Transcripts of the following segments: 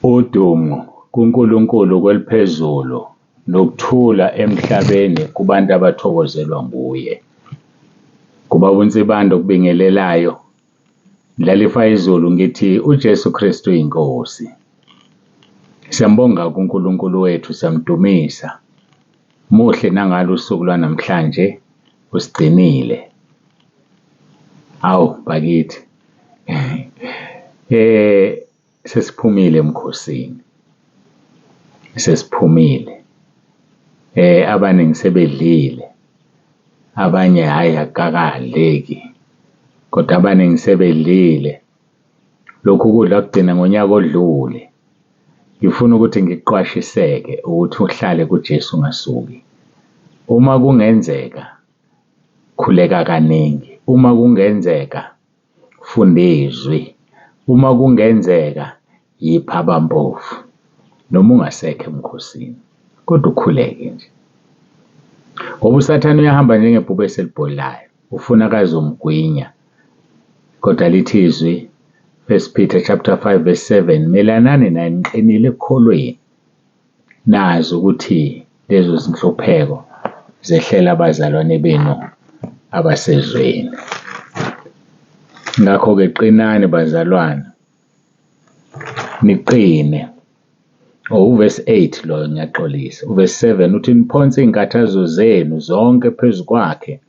Udumo kuNkulunkulu kweliphezulu nokuthula emhlabeni kubantu abathokozelwa nguye. Kubaba uNsibande okubingelelayo, Ndlalifa yezulu ngithi uJesu Kristu uyinkosi. Siyambonga kuNkulunkulu wethu, siyamdumisa. Muhle nangalo usuku lwanamhlanje usigcinile. Awu bakithi sesiphumile emkhosini, sesiphumile abaningi sebedlile, abanye hhayi akukakadleki kodwa abaningi sebedlile. Lokhu kudla kugcina ngonyaka odlule. Ngifuna ukuthi ngikuqwashiseke ukuthi uhlale kuJesu ungasuki. Uma kungenzeka khuleka kaningi, uma kungenzeka funda izwi, uma kungenzeka yipha abampofu noma ungasekho emkhosini kodwa ukhuleke nje. Ngoba uSathane uyahamba njengebhubesi elibhodlayo, ufuna akazomgwinya kodwa lithi izwi First Peter chapter 5 verse 7 melanani naye niqinile ekukholweni nazi ukuthi lezo zinhlupheko zehlela abazalwane benu abasezweni. Ngakho-ke qinani bazalwane, niqine. Oh, uvesi 8 loyo ngiyaxolisa. Uvesi 7 uthi niphonse iy'nkathazo zenu zonke phezu kwakhe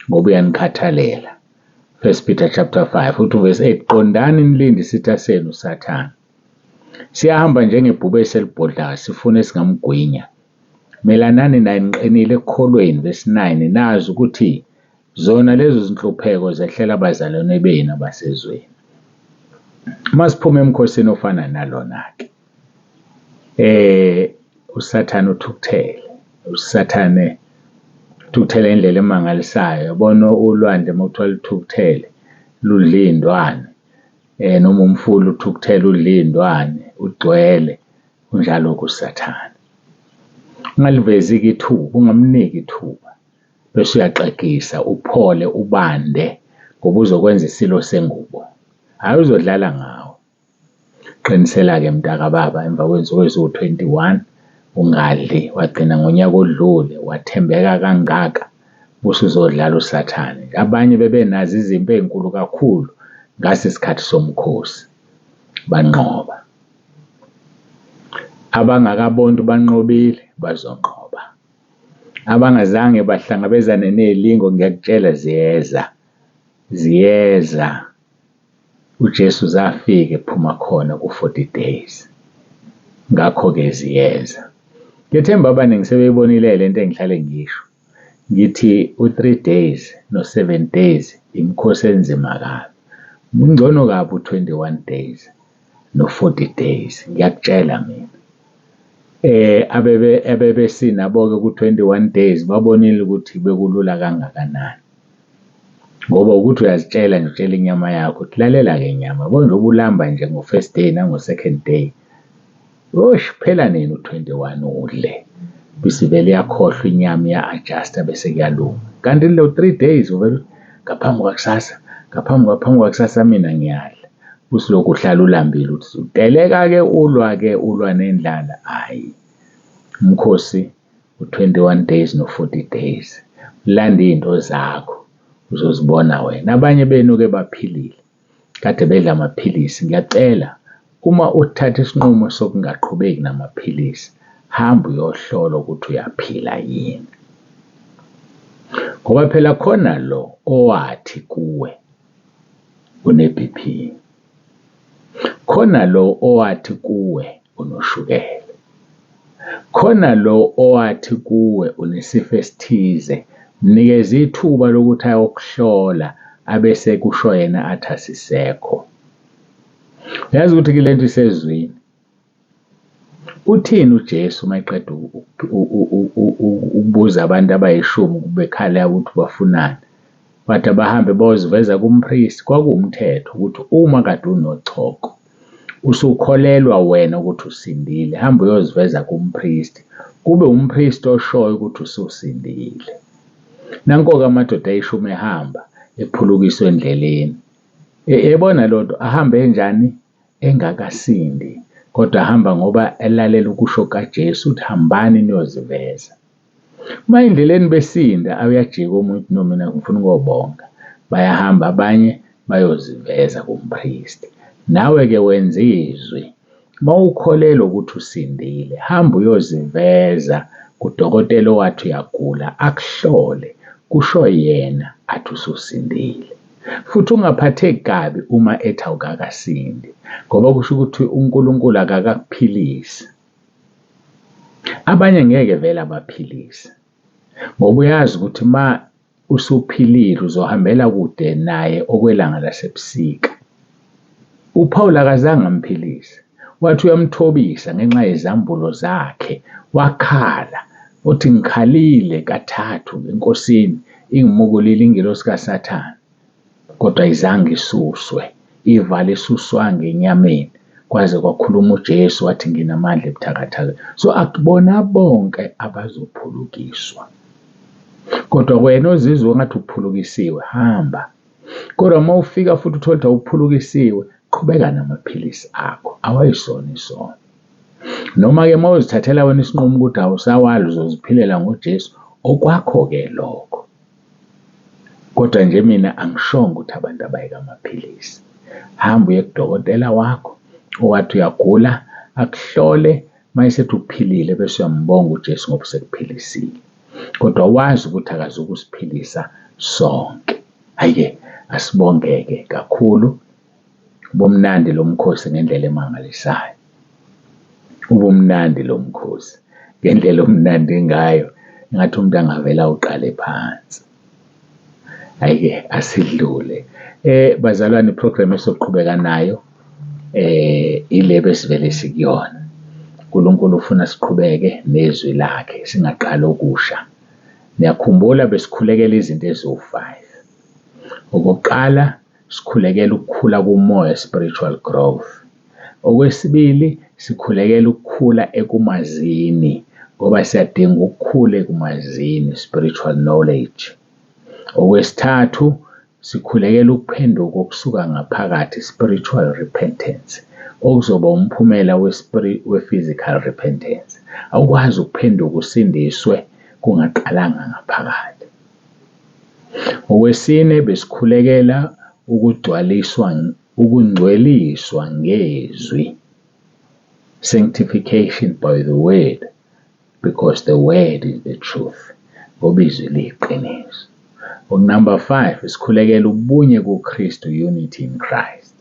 ngoba uyanikhathalela. First Peter chapter 5 uthi uvesi 8 qondani nilinde isitha senu uSathane. Siyahamba njengebhubesi elibhodlayo sifuna esingamgwinya. Melanani naye niqinile ekukholweni verse 9 nazi ukuthi zona lezo zinhlupheko zehlela abazalwane benu abasezweni. Masiphuma emkhosini ofana nalona-ke uSathane uthukuthele, uSathane uthukuthele ngendlela emangalisayo. Yabona ulwandle uma kuthiwa luthukuthele ludla iy'ndwane noma umfula uthukuthele udla iy'ndwane ugcwele, unjalo-ke uSathane. Ungalivezi-ke ithuba, ungamniki ithuba bese uyaxegisa uphole ubande ngoba uzokwenza isilo sengubo, hhayi uzodlala ngawe. Qinisela-ke mntakababa emva kwey'nsuku eziwu-21 ungadli, wagcina ngonyaka odlule, wathembeka kangaka usuzodlala uSathane. Abanye bebenazo izimpi ey'nkulu kakhulu ngaso isikhathi somkhosi, banqoba. Abangakaboni banqobile bazonqoba. Abangazange bahlangabezane ney'lingo ngiyakutshela ziyeza, ziyeza. UJesu zafika ephuma khona ku-40 days, ngakho-ke ziyeza. Ngethemba abaningi sebeyibonile lento engihlale ngisho ngithi u-3 days no-7 days imikhosi enzima kabi. Ungcono kabi u-21 days no-40 days, ngiyakutshela mina. Abebesinabo-ke ku-21 days babonile ukuthi bekulula kangakanani ngoba ukuthi uyazitshela nje utshela inyama yakho ukuthi lalela-ke nyama yabo njengoba ulamba nje ngo-first day nango-second day, osh phela nini u-21 udle bese vele iyakhohlwa inyama iya-adjust-a bese kuyalunga. Kanti lo 3 days uvele ngaphambi kwakusasa, ngaphambi kwaphambi kwakusasa mina ngiyadla. Usulokhu uhlala ulambile uthi uteleka-ke ulwa-ke ulwa nendlala, hhayi. Umkhosi u-21 days no-40 days, ulande iy'nto zakho uzozibona wena. Abanye benu-ke baphilile kade bedla amaphilisi, ngiyacela uma uthatha isinqumo sokungaqhubeki namaphilisi, hamba uyohlolwa ukuthi uyaphila yini. Ngoba phela khona lo owathi kuwe une-BP, khona lo owathi kuwe unoshukela, khona lo owathi kuwe unesifo esithize, mnikeze ithuba lokuthi ayokuhlola abese kusho yena athi asisekho. Uyazi ukuthi-ke lento isezwini. Uthini uJesu uma eqeda ukubuza abantu abayishumi bekhala ukuthi bafunani? Wathi abahambe bayoziveza kumpristi. Kwakuwumthetho ukuthi uma kade unochoko usukholelwa wena ukuthi usindile, hamba uyoziveza kumpristi, kube umpristi oshoyo ukuthi ususindile. Nanko-ke amadoda ayishumi ehamba ephulukiswa endleleni. Yayibona loo nto, ahambe enjani? Engakasindi. Kodwa hamba ngoba elalela ukusho kaJesu uthi hambani niyoziveza. Uma endleleni besinda awuyajika omunye uthi no mina ngifuna ukuyobonga. Bayahamba abanye bayoziveza kumpristi. Nawe-ke wenza izwi. Uma ukholelwa ukuthi usindile, hamba uyoziveza kudokotela owathi uyagula, akuhlole, kusho yena athi ususindile. Futhi ungaphatheki kabi uma ethi awukakasindi, ngoba kusho ukuthi uNkulunkulu akakakuphilisi. Abanye ngeke vele abaphilise, ngoba uyazi ukuthi ma usuphilile uzohambela kude naye okwelanga lasebusika. UPaul akazange amphilise, wathi uyamthobisa ngenxa yezambulo zakhe, wakhala uthi ngikhalile kathathu eNkosini ingimukulile ingelosi kaSathane, kodwa ayizange isuswe, ivalo isuswanga enyameni kwaze kwakhuluma uJesu wathi nginamandla ebuthakathakeni. So akubona bonke abazophulukiswa, kodwa wena ozizwa ngathi uphulukisiwe, hamba. Kodwa uma ufika futhi uthole ukuthi awuphulukisiwe, qhubeka namaphilisi akho, awayisona isono. Noma-ke uma uzithathela wena isinqumo ukuthi awusawali uzoziphilela ngoJesu, okwakho-ke lokho. Kodwa nje mina angishongo ukuthi abantu abayeke amaphilisi. Hamba uye kudokotela wakho owathi uyagula akuhlole, uma esethi uphilile bese uyambonga uJesu ngoba usekuphilisile. Kodwa wazi ukuthi akazukusiphilisa sonke. Hhayi-ke asibonge-ke kakhulu. Ubumnandi lo mkhosi ngendlela emangalisayo. Ubumnandi lo mkhosi ngendlela omnandi ngayo, engathi umuntu angavele awuqale phansi. Hhayi-ke asidlule. Bazalwane, i-program esizoqhubeka nayo ile besivele sikuyona. uNkulunkulu ufuna siqhubeke nezwi lakhe, singaqali okusha. Niyakhumbula besikhulekela izinto eziwu-5. Okokuqala, sikhulekela ukukhula kumoya, spiritual growth. Okwesibili, sikhulekela ukukhula ekumazini, ngoba siyadinga ukukhula ekumazini, spiritual knowledge. Okwesithathu, sikhulekela ukuphenduka okusuka ngaphakathi, spiritual repentance, okuzoba umphumela we-physical repentance. Awukwazi ukuphenduka usindiswe kungaqalanga ngaphakathi. Okwesine, besikhulekela ukugcwaliswa, ukungcweliswa ngezwi, sanctification by the word, because the word is the truth, ngoba izwi liyiqiniso. Number 5, sikhulekela ubunye kuKristu, unity in Christ.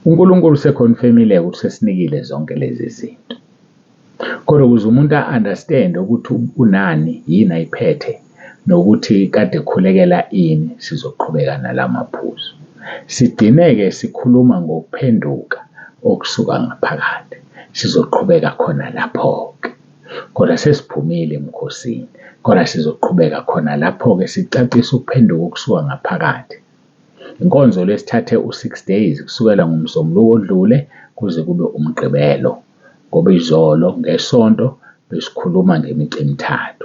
uNkulunkulu usekhonfemile ukuthi sesinikile zonke lezi zinto. Kodwa ukuze umuntu a-understand ukuthi unani, yini ayiphethe, nokuthi kade ekhulekela ini, sizoqhubeka nalamaphuzu. Sigcine-ke sikhuluma ngokuphenduka okusuka ngaphakathi. Sizoqhubeka khona lapho-ke. Kodwa sesiphumile emkhosini, kodwa sizoqhubeka khona lapho-ke sicacise ukuphenduka okusuka ngaphakathi. Inkonzo lesithathe u-6 days kusukela ngoMsombuluko odlule kuze kube uMgqibelo, ngoba izolo ngeSonto besikhuluma ngemicu emithathu.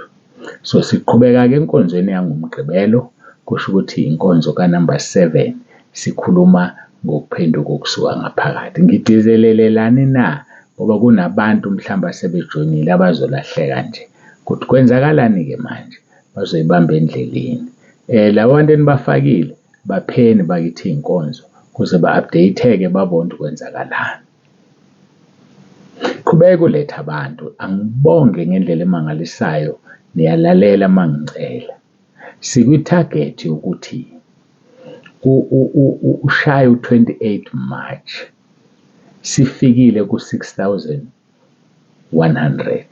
So siqhubeka-ke enkonzweni yangoMgqibelo, kusho ukuthi inkonzo ka-number 7, sikhuluma ngokuphenduka okusuka ngaphakathi. Ngigcizelelelani na? Ngoba kunabantu mhlawumbe asebejoyinile abazolahleka nje ukuthi kwenzakalani-ke manje, bazoyibamba endleleni. Labo bantu enibafakile bapheni bakithi iy'nkonzo ukuze ba-update-ke babone ukuthi kwenzakalani. Qhubeka ulethe abantu, angibonge ngendlela emangalisayo, niyalalela uma ngicela. Sikwi-target yokuthi ushaye u-28 March sifikile ku-6,100.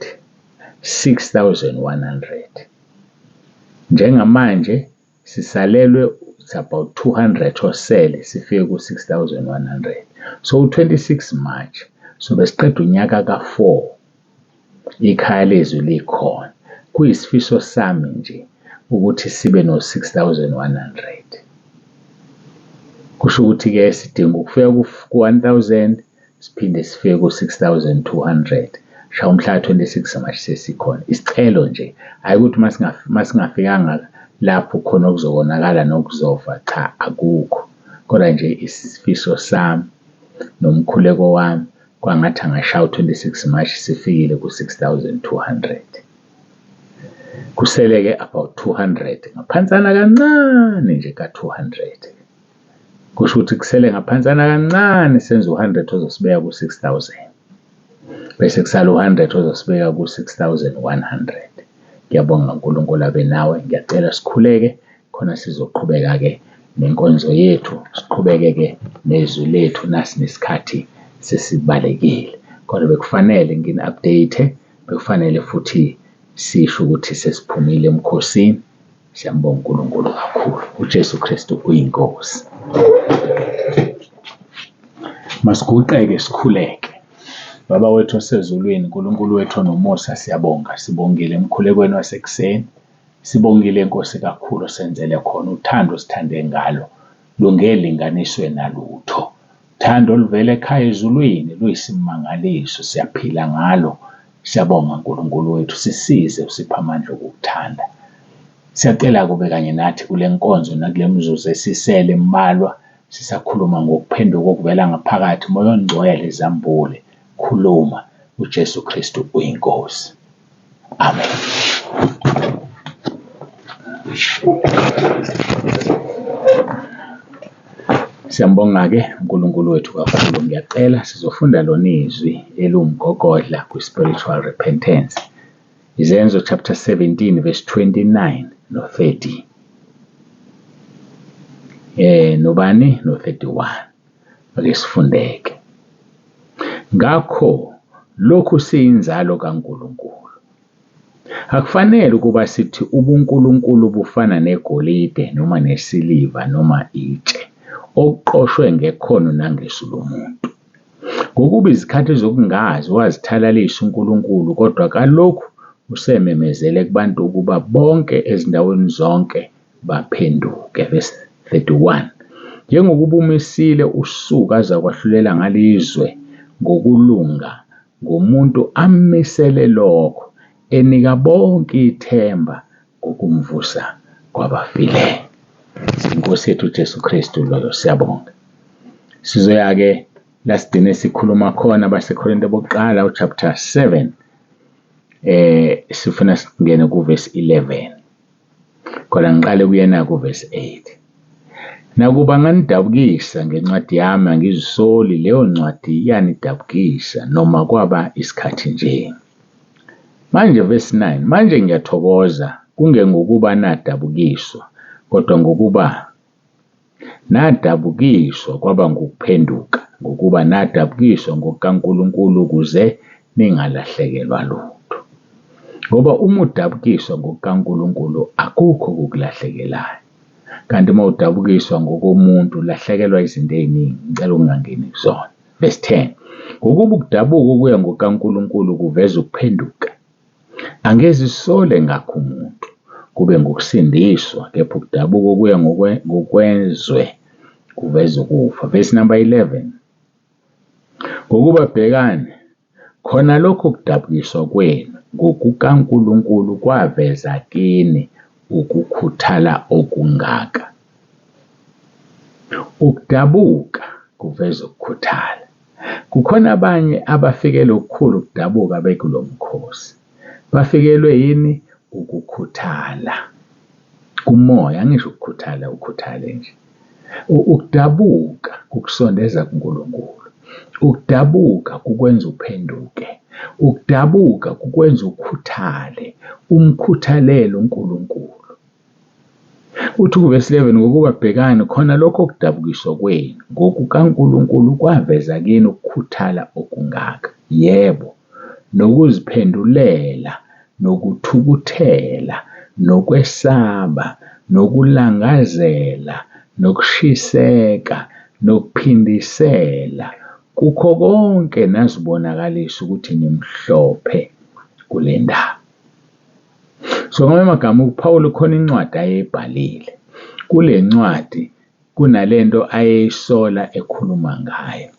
6,100. Njengamanje sisalelwe it's about 200 osele sifike ku-6,100. So u-26 March sobe siqeda unyaka ka-4 ikhaya lezwi likhona. Kuyisifiso sami nje ukuthi sibe no-6,100. Kusho ukuthi-ke sidinga ukufika ku-1,000 siphinde sifike ku-6,200. Shaya umhla ka-26 March sesikhona. Isicelo nje, hhayi ukuthi masingafikanga lapho khona okuzokonakala nokuzofa, cha akukho. Kodwa nje isifiso sami nomkhuleko wami Kwangathi angashaya u-26 March sifikile ku-6200. Kusele-ke about 200, ngaphansana kancane nje ka-200. Kusho ukuthi kusele ngaphansana kancane senze u-100 ozosibeka ku-6000, bese kusala u-100 ozosibeka ku-6100. Ngiyabonga, uNkulunkulu abe nawe. Ngiyacela sikhuleke khona sizoqhubeka-ke nenkonzo yethu, siqhubeke-ke nezwi lethu nasi nesikhathi sesibalekile. Kodwa bekufanele ngini-update, bekufanele futhi sisho ukuthi sesiphumile emkhosini. Siyambonga uNkulunkulu kakhulu. UJesu Kristu uyiNkosi. Masiguqeke sikhuleke. Baba wethu osezulwini, uNkulunkulu wethu onomusa, siyabonga. Sibongile emkhulekweni wasekuseni. Sibongile Nkosi kakhulu osenzele khona, uthando osithande ngalo lungelinganiswe nalutho. Uthando oluvela ekhaya ezulwini luyisimangaliso, siyaphila ngalo. Siyabonga Nkulunkulu wethu, sisize usiphe amandla okukuthanda. Siyacela kube kanye nathi kule nkonzo nakule mizuzu esisele mbalwa sisakhuluma ngokuphenduka okuvela ngaphakathi. Moya oNgcwele zambule, khuluma, uJesu Kristu uyiNkosi. Amen. Siyambonga-ke uNkulunkulu wethu kakhulu. Ngiyacela sizofunda lona izwi eliwumgogodla kwi-spiritual repentance. Izenzo chapter 17 verse 29 no-30. Nobani? No-31. Ake sifundeke. Ngakho lokhu siyinzalo kaNkulunkulu. Akufanele ukuba sithi ubuNkulunkulu bufana negolide noma nesiliva noma itshe okuqoshwe ngekhono nangesu lomuntu. Ngokuba izikhathi zokungazi wazithalalisa uNkulunkulu, kodwa kalokhu usememezele kubantu ukuba bonke ezindaweni zonke baphenduke. Verse 31. Njengokuba umisile usuku azakwahlulela ngalizwe ngokulunga ngomuntu ammisele lokho, enika bonke ithemba ngokumvusa kwabafileyo. Inkosi yethu uJesu Kristu loyo, siyabonga. Sizoya-ke la sigcine sikhuluma khona baseKorinte bokuqala uchapter 7, sifuna singene kuverse 11. Khona ngiqale kuyena kuverse 8. Nakuba nganidabukisa ngencwadi yami, angizisoli, leyo ncwadi yanidabukisa noma kwaba isikhathi nje. Manje verse 9, manje ngiyathokoza kungengokuba nadabukiswa, kodwa ngokuba nadabukiswa kwaba ngukuphenduka, ngokuba nadabukiswa ngokukaNkulunkulu ukuze ningalahlekelwa lutho. Ngoba uma udabukiswa ngokukaNkulunkulu akukho okukulahlekelayo. Kanti uma udabukiswa ngokomuntu ulahlekelwa izinto ey'ningi, ngicela ukungangeni kuzona. Verse 10, ngokuba ukudabuka okuya ngokukaNkulunkulu kuveza ukuphenduka. Angezisole ngakho umuntu, kube ngukusindiswa, kepha ukudabuka okuya ngokwezwe kuveza ukufa. Verse number 11, ngokuba bhekani, khona lokho kudabukiswa kwenu ngokukaNkulunkulu kwaveza kini ukukhuthala okungaka. Ukudabuka kuveza ukukhuthala. Kukhona abanye abafikelwe okukhulu ukudabuka bekulo mkhosi. Bafikelwe yini? Ukukhuthala. Kumoya, angisho ukukhuthala, ukhuthale nje. Ukudabuka kukusondeza kuNkulunkulu. Ukudabuka kukwenza uphenduke. Ukudabuka kukwenza ukhuthale, umkhuthalele uNkulunkulu. Uthi kuvesi 11, ngokuba bhekani khona lokho kudabukiswa kwenu ngokukaNkulunkulu kwaveza kini ukukhuthala okungaka, yebo, nokuziphendulela, nokuthukuthela, nokwesaba, nokulangazela, nokushiseka, nokuphindisela, kukho konke nazibonakalisa ukuthi nimhlophe kule ndaba. So ngamanye amagama uPawulu khona incwadi ayeyibhalile. Kule ncwadi kunalento ayeyisola ekhuluma ngayo.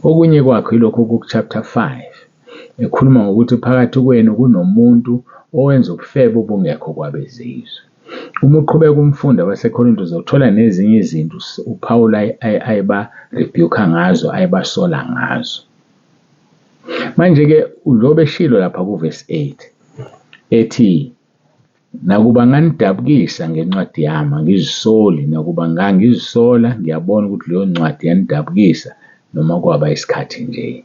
Okunye kwakho yilokhu ku-chapter 5, ekhuluma ngokuthi phakathi kwenu kunomuntu owenza ubufebe obungekho kwabezizwe. Uma uqhubeka umfunda waseKorinto uzothola nezinye izinto uPawulu ayiba-rebuke ngazo, ayibasola ngazo. Manje-ke njengoba eshilo lapha kuvesi 8 ethi, nakuba nganidabukisa ngencwadi yami, angizisoli, nakuba ngangizisola, ngiyabona ukuthi leyo ncwadi yanidabukisa noma kwaba isikhathi nje.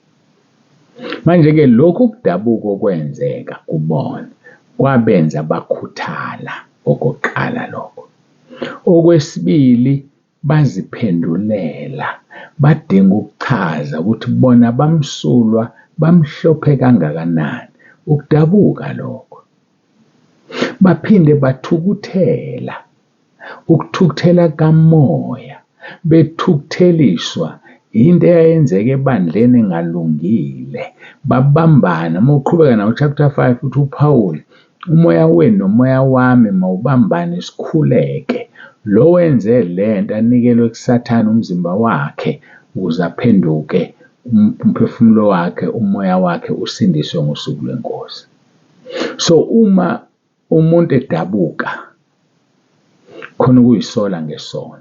Manje-ke lokhu kudabuka okwenzeka kubona kwabenza bakhuthala okokuqala lokho. Okwesibili, baziphendulela, badinga ukuchaza ukuthi bona bamsulwa, bamhlophe kangakanani. Ukudabuka lokho. Baphinde bathukuthela, ukuthukuthela kamoya, bethukutheliswa into eyayenzeka ebandleni engalungile. Babambana, uma uqhubeka nawo chapter 5 uthi uPhawuli, umoya wenu nomoya wami mawubambane sikhuleke. Lo wenze lento anikelwe kuSathane umzimba wakhe ukuze aphenduke umphefumulo wakhe, umoya wakhe usindiswe ngosuku lweNkosi. So uma umuntu edabuka khona ukuyisola ngesono.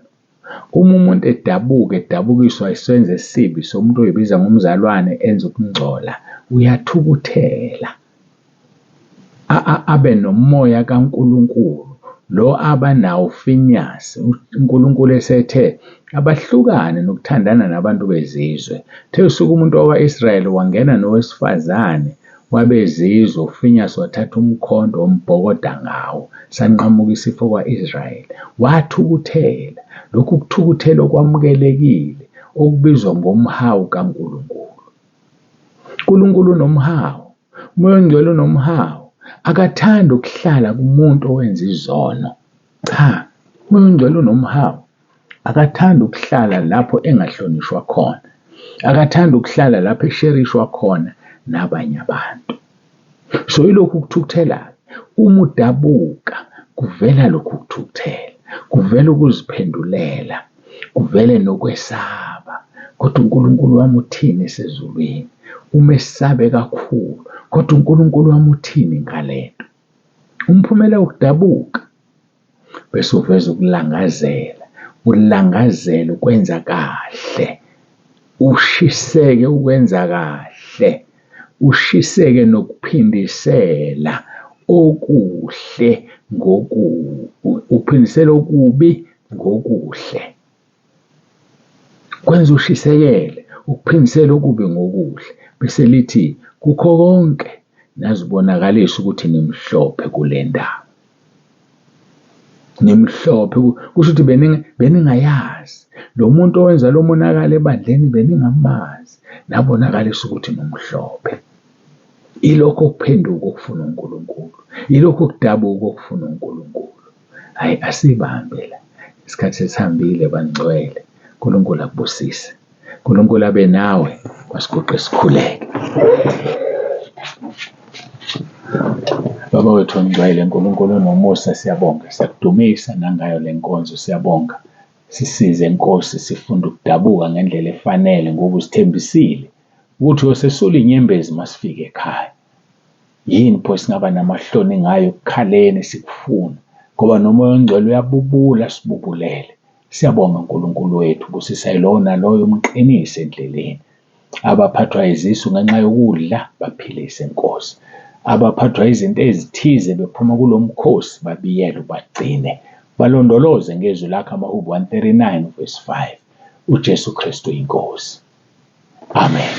Uma umuntu edabuka edabukiswa isenzo esibi somuntu oyibiza ngomzalwane enza ukungcola, uyathukuthela abe nomoya kaNkulunkulu lo abanawo uFinyasi uNkulunkulu esethe abahlukane nokuthandana nabantu bezizwe. Uthe usuke umuntu wakwa-Israyeli wangena nowesifazane wabezizwe, uFinyasi wathatha umkhonto wambhokoda ngawo, sanqamuka isifo kwa-Israyeli. Wathukuthela, lokhu kuthukuthela okwamukelekile okubizwa ngomhawu kaNkulunkulu. uNkulunkulu unomhawu, uMoya oNgcwele unomhawu, akathandi ukuhlala kumuntu owenza izono. Cha, uMoya oNgcwele unomhawu, akathandi ukuhlala lapho engahlonishwa khona, akathandi ukuhlala lapho esherishwa khona nabanye abantu. So yilokhu ukuthukuthela, uma udabuka kuvela lokhu kuthukuthela, kuvela ukuziphendulela, kuvele nokwesaba. Kodwa uNkulunkulu wami uthini esezulwini? Umesabe kakhulu, kodwa uNkulunkulu wami uthini ngale nto? Umphumela wokudabuka bese uveza ukulangazela, ulangazela ukwenza kahle, ushiseke ukwenza kahle, ushiseke nokuphindisela okuhle ngokubi, uphindisela okubi ngokuhle. Kwenza ushisekele ukuphindisela okubi ngokuhle bese lithi kukho konke nazibonakalisa ukuthi nimhlophe kule ndaba. Nimhlophe kusho ukuthi beningayazi lo muntu owenza lo monakalo ebandleni beningamazi, nabonakalisa ukuthi nimhlophe. Ilokho kuphenduka okufuna uNkulunkulu, ilokho kudabuka okufuna uNkulunkulu. Hhayi asibambe la, isikhathi sesihambile bangcwele. uNkulunkulu akubusise, uNkulunkulu abe nawe, masiguqe sikhuleke. Baba wethu ongcwele, Nkulunkulu onomusa, siyabonga, siyakudumisa nangayo le nkonzo, siyabonga. Sisize Nkosi, sifunde ukudabuka ngendlela efanele ngoba usithembisile ukuthi uyosesula inyembezi masifika ekhaya. Yini pho esingaba namahloni ngayo ekukhaleni sikufuna ngoba noMoya oNgcwele uyabubula sibubulele. Siyabonga Nkulunkulu wethu, busisa yilowo naloyo umqinise endleleni. Abaphathwa izisu ngenxa yokudla baphilise Nkosi. Abaphathwa izinto ezithize bephuma kulo mkhosi babiyele ubagcine. Balondoloze ngezwi lakho amaHubo 139 verse 5. UJesu Kristu iNkosi. Amen.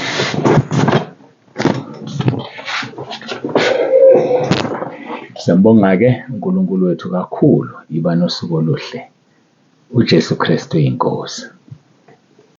Siyambonga-ke uNkulunkulu wethu kakhulu. Yiba nosuku oluhle. UJesu Kristu iNkosi.